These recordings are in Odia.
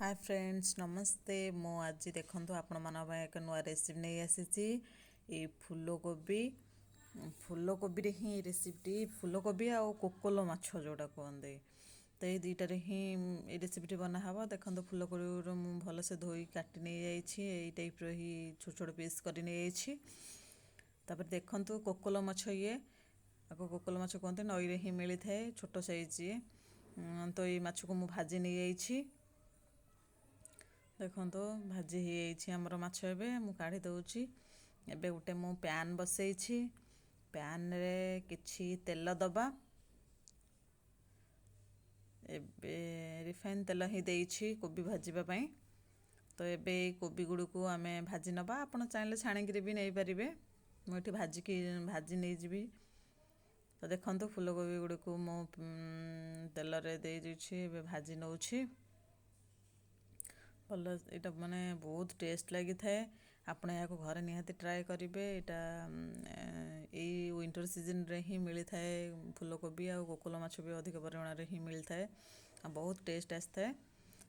ହାଏ ଫ୍ରେଣ୍ଡସ୍, ନମସ୍ତେ। ମୁଁ ଆଜି ଦେଖନ୍ତୁ ଆପଣମାନଙ୍କ ପାଇଁ ଏକ ନୂଆ ରେସିପି ନେଇ ଆସିଛି। ଏଇ ଫୁଲକୋବିରେ ହିଁ ଏଇ ରେସିପିଟି, ଫୁଲକୋବି ଆଉ କୋକଲ ମାଛ ଯେଉଁଟା କୁହନ୍ତି, ତ ଏଇ ଦୁଇଟାରେ ହିଁ ଏଇ ରେସିପିଟି ବନା ହେବ। ଦେଖନ୍ତୁ, ଫୁଲକୋବିରୁ ମୁଁ ଭଲସେ ଧୋଇ କାଟି ନେଇଯାଇଛି, ଏଇ ଟାଇପ୍ର ହିଁ ଛୋଟ ଛୋଟ ପିସ୍ କରି ନେଇଯାଇଛି। ତାପରେ ଦେଖନ୍ତୁ କୋକଲ ମାଛ, ଇଏ ଆକୁ କୋକଲ ମାଛ କୁହନ୍ତି, ନଈରେ ହିଁ ମିଳିଥାଏ, ଛୋଟ ସାଇଜ୍ ଇଏ। ତ ଏଇ ମାଛକୁ ମୁଁ ଭାଜି ନେଇଯାଇଛି। ଦେଖନ୍ତୁ, ଭାଜି ହେଇଯାଇଛି ଆମର ମାଛ, ଏବେ ମୁଁ କାଢ଼ି ଦେଉଛି। ଏବେ ଗୋଟେ ମୁଁ ପ୍ୟାନ୍ ବସେଇଛି, ପ୍ୟାନ୍ରେ କିଛି ତେଲ ଦେବା। ଏବେ ରିଫାଇନ୍ ତେଲ ହିଁ ଦେଇଛି କୋବି ଭାଜିବା ପାଇଁ। ତ ଏବେ ଏଇ କୋବି ଗୁଡ଼ିକୁ ଆମେ ଭାଜି ନେବା। ଆପଣ ଚାହିଁଲେ ଛାଣିକିରି ବି ନେଇପାରିବେ, ମୁଁ ଏଠି ଭାଜି ନେଇଯିବି। ତ ଦେଖନ୍ତୁ, ଫୁଲକୋବି ଗୁଡ଼ିକୁ ମୁଁ ତେଲରେ ଦେଇଦେଇଛି, ଏବେ ଭାଜି ନେଉଛି ଭଲ। ଏଇଟା ମାନେ ବହୁତ ଟେଷ୍ଟ ଲାଗିଥାଏ, ଆପଣ ଏହାକୁ ଘରେ ନିହାତି ଟ୍ରାଏ କରିବେ। ଏଇଟା ଏଇ ୱିଣ୍ଟର ସିଜନରେ ହିଁ ମିଳିଥାଏ ଫୁଲକୋବି, ଆଉ କୋକଲ ମାଛ ବି ଅଧିକ ପରିମାଣରେ ହିଁ ମିଳିଥାଏ, ଆଉ ବହୁତ ଟେଷ୍ଟ ଆସିଥାଏ।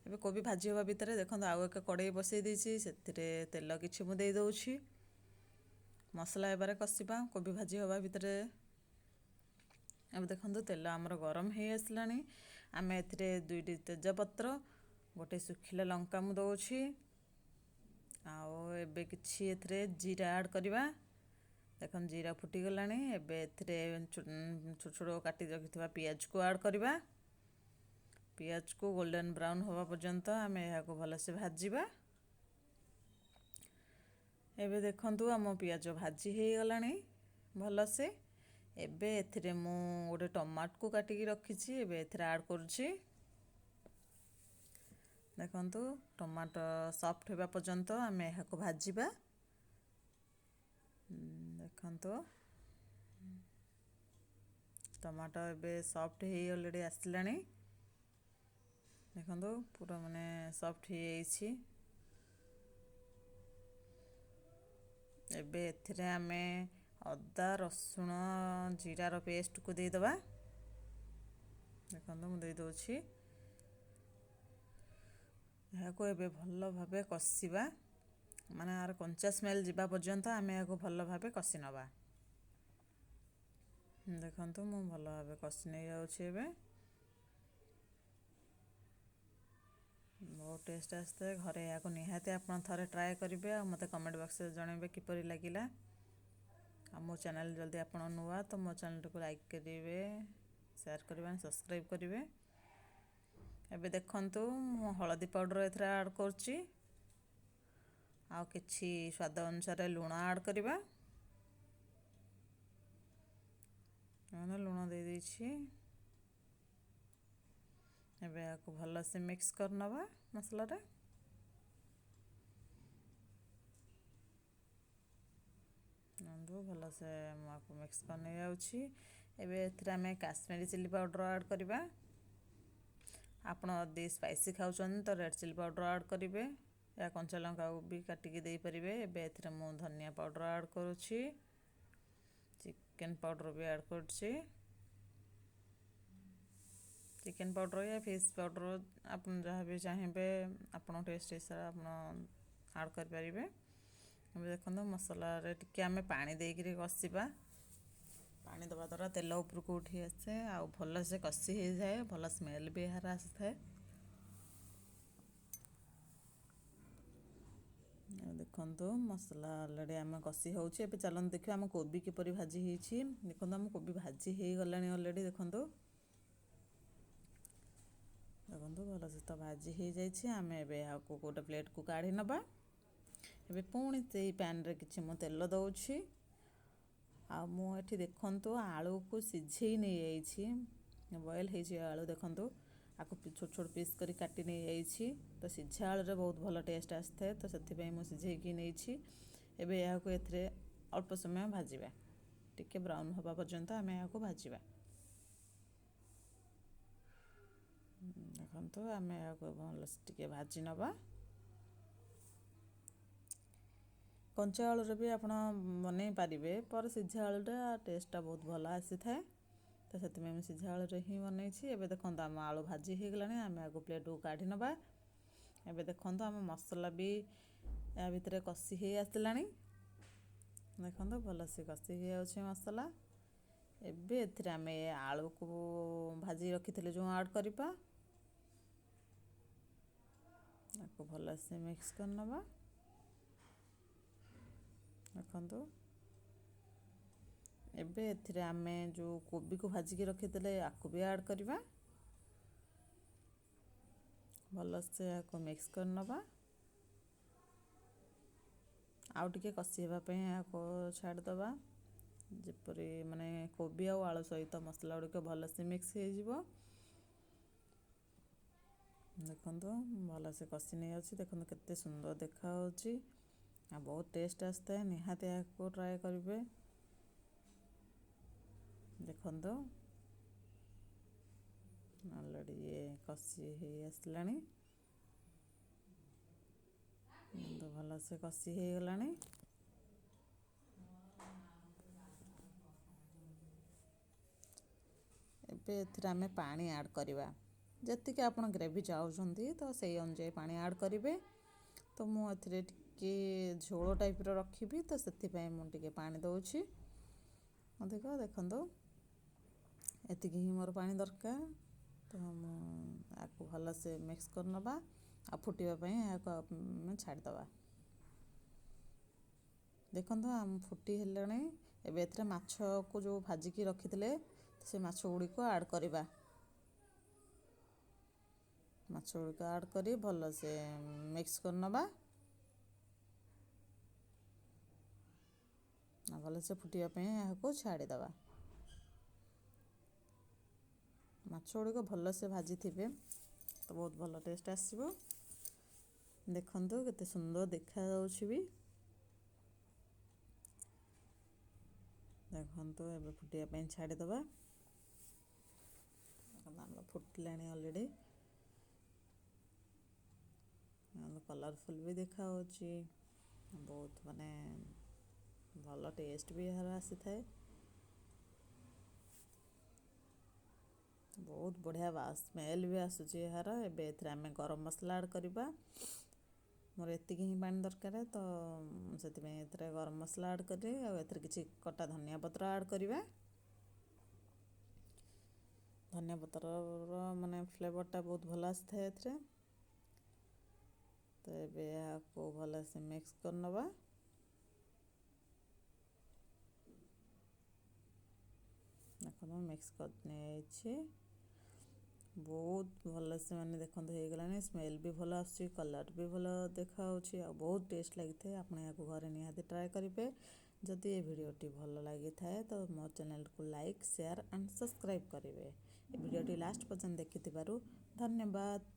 ଏବେ କୋବି ଭାଜି ହେବା ଭିତରେ ଦେଖନ୍ତୁ ଆଉ ଏକ କଡ଼େଇ ବସେଇ ଦେଇଛି, ସେଥିରେ ତେଲ କିଛି ମୁଁ ଦେଇଦେଉଛି। ମସଲା ହେବାରେ କଷିବା କୋବି ଭାଜି ହେବା ଭିତରେ। ଏବେ ଦେଖନ୍ତୁ, ତେଲ ଆମର ଗରମ ହେଇ ଆସିଲାଣି। ଆମେ ଏଥିରେ ଦୁଇଟି ତେଜପତ୍ର, ଗୋଟେ ଶୁଖିଲା ଲଙ୍କା ମୁଁ ଦେଉଛି, ଆଉ ଏବେ କିଛି ଏଥିରେ ଜିରା ଆଡ଼୍ କରିବା। ଦେଖନ୍ତୁ, ଜିରା ଫୁଟିଗଲାଣି। ଏବେ ଏଥିରେ ଛୋଟ ଛୋଟ କାଟି ରଖିଥିବା ପିଆଜକୁ ଆଡ଼୍ କରିବା। ପିଆଜକୁ ଗୋଲ୍ଡେନ୍ ବ୍ରାଉନ୍ ହେବା ପର୍ଯ୍ୟନ୍ତ ଆମେ ଏହାକୁ ଭଲସେ ଭାଜିବା। ଏବେ ଦେଖନ୍ତୁ, ଆମ ପିଆଜ ଭାଜି ହେଇଗଲାଣି ଭଲସେ। ଏବେ ଏଥିରେ ମୁଁ ଗୋଟେ ଟମାଟୋକୁ କାଟିକି ରଖିଛି, ଏବେ ଏଥିରେ ଆଡ଼୍ କରୁଛି। ଦେଖନ୍ତୁ, ଟମାଟୋ ସଫ୍ଟ ହେବା ପର୍ଯ୍ୟନ୍ତ ଆମେ ଏହାକୁ ଭାଜିବା। ଦେଖନ୍ତୁ, ଟମାଟୋ ଏବେ ସଫ୍ଟ ହେଇ ଅଲରେଡ଼ି ଆସିଲାଣି। ଦେଖନ୍ତୁ, ପୁରା ମାନେ ସଫ୍ଟ ହେଇଯାଇଛି। ଏବେ ଏଥିରେ ଆମେ ଅଦା, ରସୁଣ, ଜିରାର ପେଷ୍ଟକୁ ଦେଇଦେବା। ଦେଖନ୍ତୁ, ମୁଁ ଦେଇଦେଉଛି। ଏହାକୁ ଏବେ ଭଲ ଭାବେ କଷିବା, ମାନେ ଆର କଞ୍ଚା ସ୍ମେଲ୍ ଯିବା ପର୍ଯ୍ୟନ୍ତ ଆମେ ଏହାକୁ ଭଲ ଭାବେ କଷି ନେବା। ଦେଖନ୍ତୁ, ମୁଁ ଭଲ ଭାବେ କଷି ନେଇଯାଉଛି ଏବେ। ବହୁତ ଟେଷ୍ଟ ଆସିଥାଏ। ଘରେ ଏହାକୁ ନିହାତି ଆପଣ ଥରେ ଟ୍ରାଏ କରିବେ ଆଉ ମୋତେ କମେଣ୍ଟ ବକ୍ସରେ ଜଣାଇବେ କିପରି ଲାଗିଲା। ଆଉ ମୋ ଚ୍ୟାନେଲ୍ ଯଦି ଆପଣ ନୂଆ, ତ ମୋ ଚ୍ୟାନେଲ୍ଟିକୁ ଲାଇକ୍ କରିବେ, ସେୟାର କରିବେ, ସବସ୍କ୍ରାଇବ୍ କରିବେ। ଏବେ ଦେଖନ୍ତୁ, ମୁଁ ହଳଦୀ ପାଉଡ଼ର ଏଥିରେ ଆଡ଼୍ କରୁଛି, ଆଉ କିଛି ସ୍ୱାଦ ଅନୁସାରେ ଲୁଣ ଆଡ଼୍ କରିବା। ଲୁଣ ଦେଇଦେଇଛି। ଏବେ ଏହାକୁ ଭଲସେ ମିକ୍ସ କରିନେବା ମସଲାରେ। ଦେଖନ୍ତୁ, ଭଲସେ ମୁଁ ଆକୁ ମିକ୍ସ କରି ନେଇଯାଉଛି। ଏବେ ଏଥିରେ ଆମେ କାଶ୍ମୀରୀ ଚିଲି ପାଉଡ଼ର ଆଡ଼୍ କରିବା। ଆପଣ ଯଦି ସ୍ପାଇସି ଖାଉଛନ୍ତି, ତ ରେଡ଼୍ ଚିଲି ପାଉଡ଼ର ଆଡ଼୍ କରିବେ, ୟା କଞ୍ଚା ଲଙ୍କାକୁ ବି କାଟିକି ଦେଇପାରିବେ। ଏବେ ଏଥିରେ ମୁଁ ଧନିଆ ପାଉଡ଼ର ଆଡ଼୍ କରୁଛି, ଚିକେନ୍ ପାଉଡ଼ର ବି ଆଡ଼୍ କରୁଛି। ଚିକେନ୍ ପାଉଡ଼ର ୟା ଫିସ୍ ପାଉଡ଼ର, ଆପଣ ଯାହା ବି ଚାହିଁବେ, ଆପଣଙ୍କ ଟେଷ୍ଟ ହିସାବରେ ଆପଣ ଆଡ଼୍ କରିପାରିବେ। ଏବେ ଦେଖନ୍ତୁ, ମସଲାରେ ଟିକେ ଆମେ ପାଣି ଦେଇକିରି କଷିବା। ପାଣି ଦେବା ଦ୍ୱାରା ତେଲ ଉପରକୁ ଉଠି ଆସେ ଆଉ ଭଲସେ କଷି ହେଇଯାଏ, ଭଲ ସ୍ମେଲ୍ ବି ଏହାର ଆସିଥାଏ। ଦେଖନ୍ତୁ, ମସଲା ଅଲରେଡ଼ି ଆମେ କଷି ହେଉଛି। ଏବେ ଚାଲନ୍ତୁ ଦେଖିବା ଆମ କୋବି କିପରି ଭାଜି ହେଇଛି। ଦେଖନ୍ତୁ, ଆମ କୋବି ଭାଜି ହେଇଗଲାଣି ଅଲରେଡ଼ି। ଦେଖନ୍ତୁ, ଭଲସେ ତ ଭାଜି ହେଇଯାଇଛି। ଆମେ ଏବେ ଏହାକୁ ଗୋଟେ ପ୍ଲେଟ୍କୁ କାଢ଼ି ନେବା। ଏବେ ପୁଣି ସେଇ ପ୍ୟାନ୍ରେ କିଛି ମୁଁ ତେଲ ଦେଉଛି, ଆଉ ମୁଁ ଏଠି ଦେଖନ୍ତୁ ଆଳୁକୁ ସିଝେଇ ନେଇଯାଇଛି, ବଏଲ୍ ହେଇଛି ଆଳୁ। ଦେଖନ୍ତୁ, ଆକୁ ଛୋଟ ଛୋଟ ପିସ୍ କରି କାଟି ନେଇଯାଇଛି। ତ ସିଝା ଆଳୁରେ ବହୁତ ଭଲ ଟେଷ୍ଟ ଆସିଥାଏ, ତ ସେଥିପାଇଁ ମୁଁ ସିଝେଇକି ନେଇଛି। ଏବେ ଏହାକୁ ଏଥିରେ ଅଳ୍ପ ସମୟ ଭାଜିବା, ଟିକେ ବ୍ରାଉନ୍ ହେବା ପର୍ଯ୍ୟନ୍ତ ଆମେ ଏହାକୁ ଭାଜିବା। ଦେଖନ୍ତୁ, ଆମେ ଏହାକୁ ଭଲସେ ଟିକେ ଭାଜି ନେବା। କଞ୍ଚା ଆଳୁରେ ବି ଆପଣ ବନେଇ ପାରିବେ, ପରେ ସିଝା ଆଳୁଟା ଟେଷ୍ଟଟା ବହୁତ ଭଲ ଆସିଥାଏ, ତ ସେଥିପାଇଁ ମୁଁ ସିଝା ଆଳୁରେ ହିଁ ବନେଇଛି। ଏବେ ଦେଖନ୍ତୁ, ଆମ ଆଳୁ ଭାଜି ହେଇଗଲାଣି, ଆମେ ଆକୁ ପ୍ଲେଟ୍କୁ କାଢ଼ି ନେବା। ଏବେ ଦେଖନ୍ତୁ, ଆମ ମସଲା ବି ୟା ଭିତରେ କଷି ହେଇ ଆସିଲାଣି। ଦେଖନ୍ତୁ, ଭଲସେ କଷି ହେଇଯାଉଛି ମସଲା। ଏବେ ଏଥିରେ ଆମେ ଆଳୁକୁ ଭାଜି ରଖିଥିଲେ ଯେଉଁ ଆଡ଼୍ କରିବା। ତାକୁ ଭଲସେ ମିକ୍ସ କରିନେବା। ଦେଖନ୍ତୁ, ଏବେ ଏଥିରେ ଆମେ ଯେଉଁ କୋବିକୁ ଭାଜିକି ରଖିଥିଲେ, ଆକୁ ବି ଆଡ଼୍ କରିବା। ଭଲସେ ଏହାକୁ ମିକ୍ସ କରିନେବା। ଆଉ ଟିକେ କଷି ହେବା ପାଇଁ ଏହାକୁ ଛାଡ଼ିଦେବା, ଯେପରି ମାନେ କୋବି ଆଉ ଆଳୁ ସହିତ ମସଲା ଗୁଡ଼ିକ ଭଲସେ ମିକ୍ସ ହେଇଯିବ। ଦେଖନ୍ତୁ, ଭଲସେ କଷି ନେଇଯାଉଛି। ଦେଖନ୍ତୁ, କେତେ ସୁନ୍ଦର ଦେଖାହେଉଛି ଆଉ ବହୁତ ଟେଷ୍ଟ ଆସିଥାଏ। ନିହାତି ଏହାକୁ ଟ୍ରାଏ କରିବେ। ଦେଖନ୍ତୁ, ଅଲରେଡ଼ି ଇଏ କଷି ହେଇ ଆସିଲାଣି। ଭଲସେ କଷି ହେଇଗଲାଣି। ଏବେ ଏଥିରେ ଆମେ ପାଣି ଆଡ଼୍ କରିବା। ଯେତିକି ଆପଣ ଗ୍ରେଭି ଚାହୁଁଛନ୍ତି, ତ ସେଇ ଅନୁଯାୟୀ ପାଣି ଆଡ଼୍ କରିବେ। ତ ମୁଁ ଏଥିରେ ଟିକେ ଝୋଳ ଟାଇପ୍ର ରଖିବି, ତ ସେଥିପାଇଁ ମୁଁ ଟିକେ ପାଣି ଦେଉଛି ଅଧିକ। ଦେଖନ୍ତୁ, ଏତିକି ହିଁ ମୋର ପାଣି ଦରକାର। ତ ମୁଁ ଏହାକୁ ଭଲସେ ମିକ୍ସ କରିନେବା ଆଉ ଫୁଟିବା ପାଇଁ ଏହାକୁ ଆମେ ଛାଡ଼ିଦେବା। ଦେଖନ୍ତୁ, ଆମ ଫୁଟି ହେଲାଣି। ଏବେ ଏଥିରେ ମାଛକୁ ଯେଉଁ ଭାଜିକି ରଖିଥିଲେ, ସେ ମାଛ ଗୁଡ଼ିକୁ ଆଡ଼୍ କରିବା। ମାଛ ଗୁଡ଼ିକ ଆଡ଼୍ କରି ଭଲସେ ମିକ୍ସ କରିନେବା। ଭଲସେ ଫୁଟିବା ପାଇଁ ଏହାକୁ ଛାଡ଼ିଦେବା। ମାଛ ଗୁଡ଼ିକ ଭଲସେ ଭାଜିଥିବେ ତ ବହୁତ ଭଲ ଟେଷ୍ଟ ଆସିବ। ଦେଖନ୍ତୁ, କେତେ ସୁନ୍ଦର ଦେଖାଯାଉଛି ବି। ଦେଖନ୍ତୁ, ଏବେ ଫୁଟିବା ପାଇଁ ଛାଡ଼ିଦେବା। ଆମର ଫୁଟିଲାଣି ଅଲରେଡ଼ି। କଲରଫୁଲ୍ ବି ଦେଖାହେଉଛି, ବହୁତ ମାନେ ଭଲ ଟେଷ୍ଟ ବି ଏହାର ଆସିଥାଏ। ବହୁତ ବଢ଼ିଆ ସ୍ମେଲ୍ ବି ଆସୁଛି ଏହାର। ଏବେ ଏଥିରେ ଆମେ ଗରମ ମସଲା ଆଡ଼୍ କରିବା। ମୋର ଏତିକି ହିଁ ପାଣି ଦରକାର, ତ ସେଥିପାଇଁ ଏଥିରେ ଗରମ ମସଲା ଆଡ଼୍ କରି ଆଉ ଏଥିରେ କିଛି କଟା ଧନିଆ ପତ୍ର ଆଡ଼୍ କରିବା। ଧନିଆ ପତ୍ରର ମାନେ ଫ୍ଲେଭରଟା ବହୁତ ଭଲ ଆସିଥାଏ ଏଥିରେ। ତ ଏବେ ଏହାକୁ ଭଲସେ ମିକ୍ସ କରିନେବା। ଦେଖନ୍ତୁ, ମିକ୍ସ କରି ନେଇଯାଇଛି। ବହୁତ ଭଲସେ ମାନେ ଦେଖନ୍ତୁ ହେଇଗଲାଣି। ସ୍ମେଲ୍ ବି ଭଲ ଆସୁଛି, କଲର୍ ବି ଭଲ ଦେଖାହେଉଛି ଆଉ ବହୁତ ଟେଷ୍ଟ ଲାଗିଥାଏ। ଆପଣ ଏହାକୁ ଘରେ ନିହାତି ଟ୍ରାଏ କରିବେ। ଯଦି ଏ ଭିଡ଼ିଓଟି ଭଲ ଲାଗିଥାଏ, ତ ମୋ ଚ୍ୟାନେଲକୁ ଲାଇକ୍, ସେୟାର ଆଣ୍ଡ ସବସ୍କ୍ରାଇବ୍ କରିବେ। ଏ ଭିଡ଼ିଓଟି ଲାଷ୍ଟ ପର୍ଯ୍ୟନ୍ତ ଦେଖିଥିବାରୁ ଧନ୍ୟବାଦ।